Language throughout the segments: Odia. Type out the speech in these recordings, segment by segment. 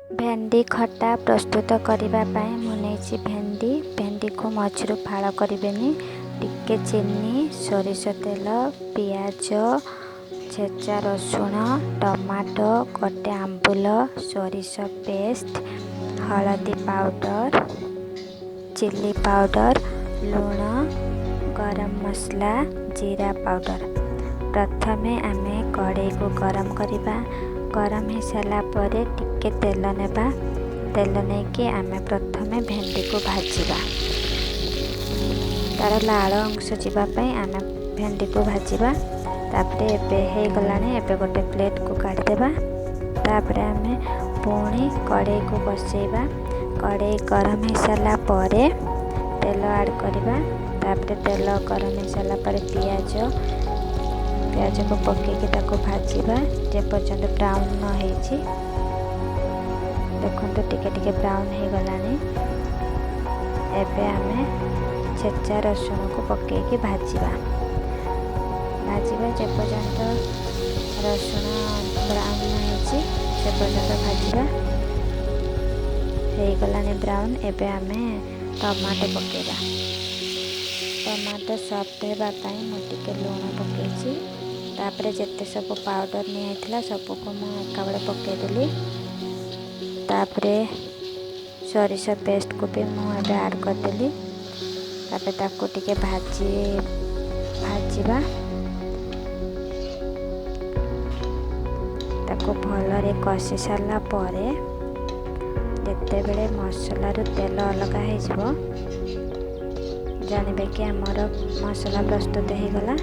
ଭେଣ୍ଡି ଖଟା ପ୍ରସ୍ତୁତ କରିବା ପାଇଁ ମୁଁ ନେଇଛି ଭେଣ୍ଡି। ଭେଣ୍ଡିକୁ ମଝିରୁ ଫାଳ କରିବେନି। ଟିକେ ଚିନି, ସୋରିଷ ତେଲ, ପିଆଜ, ଛେଚା ରସୁଣ, ଟମାଟୋ, ଗୋଟେ ଆମ୍ବୁଲ, ସୋରିଷ ପେଷ୍ଟ, ହଳଦୀ ପାଉଡ଼ର, ଚିଲି ପାଉଡ଼ର, ଲୁଣ, ଗରମ ମସଲା, ଜିରା ପାଉଡ଼ର। ପ୍ରଥମେ ଆମେ କଡ଼େଇକୁ ଗରମ କରିବା। ଗରମ ହେଇସାରିଲା ପରେ ଟିକେ ତେଲ ନେବା। ତେଲ ନେଇକି ଆମେ ପ୍ରଥମେ ଭେଣ୍ଡିକୁ ଭାଜିବା। ତା'ର ଲାଳ ଅଂଶ ଯିବା ପାଇଁ ଆମେ ଭେଣ୍ଡିକୁ ଭାଜିବା। ତାପରେ ଏବେ ହେଇଗଲାଣି, ଏବେ ଗୋଟେ ପ୍ଲେଟ୍କୁ କାଢ଼ିଦେବା। ତାପରେ ଆମେ ପୁଣି କଡ଼େଇକୁ ବସେଇବା। କଡ଼େଇ ଗରମ ହେଇସାରିଲା ପରେ ତେଲ ଆଡ଼୍ କରିବା। ତାପରେ ତେଲ ଗରମ ହେଇସାରିଲା ପରେ ପିଆଜକୁ ପକେଇକି ତାକୁ ଭାଜିବା ଯେପର୍ଯ୍ୟନ୍ତ ବ୍ରାଉନ୍ ନ ହେଇଛି। ଦେଖନ୍ତୁ, ଟିକେ ଟିକେ ବ୍ରାଉନ୍ ହେଇଗଲାଣି। ଏବେ ଆମେ ଛେଚା ରସୁଣକୁ ପକେଇକି ଭାଜିବା। ଭାଜିବା ଯେପର୍ଯ୍ୟନ୍ତ ରସୁଣ ବ୍ରାଉନ୍ ନ ହେଇଛି, ସେ ପର୍ଯ୍ୟନ୍ତ ଭାଜିବା। ହେଇଗଲାଣି ବ୍ରାଉନ୍। ଏବେ ଆମେ ଟମାଟୋ ପକେଇବା। ଟମାଟୋ ସଫ୍ଟ ହେବା ପାଇଁ ମୁଁ ଟିକେ ଲୁଣ ପକେଇଛି। ତାପରେ ଯେତେ ସବୁ ପାଉଡ଼ର ନିଆହେଇଥିଲା, ସବୁକୁ ମୁଁ ଏକାବେଳେ ପକେଇଦେଲି। ତାପରେ ସୋରିଷ ପେଷ୍ଟକୁ ବି ମୁଁ ଏବେ ଆଡ଼୍ କରିଦେଲି। ତାପରେ ତାକୁ ଟିକେ ଭାଜିବା। ତାକୁ ଭଲରେ କଷି ସାରିଲା ପରେ ଯେତେବେଳେ ମସଲାରୁ ତେଲ ଅଲଗା ହେଇଯିବ, ଜାଣିବେ କି ଆମର ମସଲା ପ୍ରସ୍ତୁତ ହେଇଗଲା।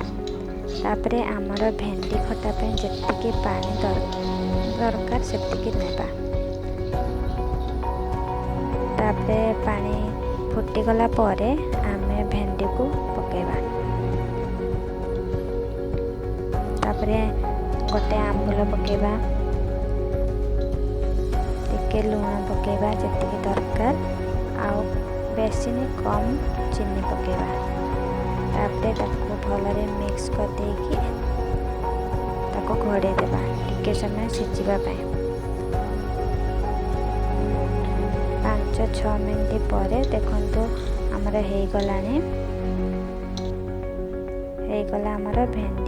ତାପରେ ଆମର ଭେଣ୍ଡି ଖଟା ପାଇଁ ଯେତିକି ପାଣି ଦରକାର, ସେତିକି ନେବା। ତାପରେ ପାଣି ଫୁଟିଗଲା ପରେ ଆମେ ଭେଣ୍ଡିକୁ ପକାଇବା। ତାପରେ ଗୋଟେ ଆମ୍ବୁଲ ପକାଇବା, ଟିକେ ଲୁଣ ପକାଇବା ଯେତିକି ଦରକାର, ଆଉ ବେଶୀ କମ୍ ଚିନି ପକାଇବା। ତାପରେ ତାକୁ ଭଲରେ ମିକ୍ସ କରିଦେଇକି ତାକୁ ଘୋଡ଼େଇ ଦେବା ଟିକେ ସମୟ ସିଝିବା ପାଇଁ। 5-6 ମିନିଟ୍ ପରେ ଦେଖନ୍ତୁ, ଆମର ହେଇଗଲାଣି। ହେଇଗଲା ଆମର ଭେଣ୍ଡି।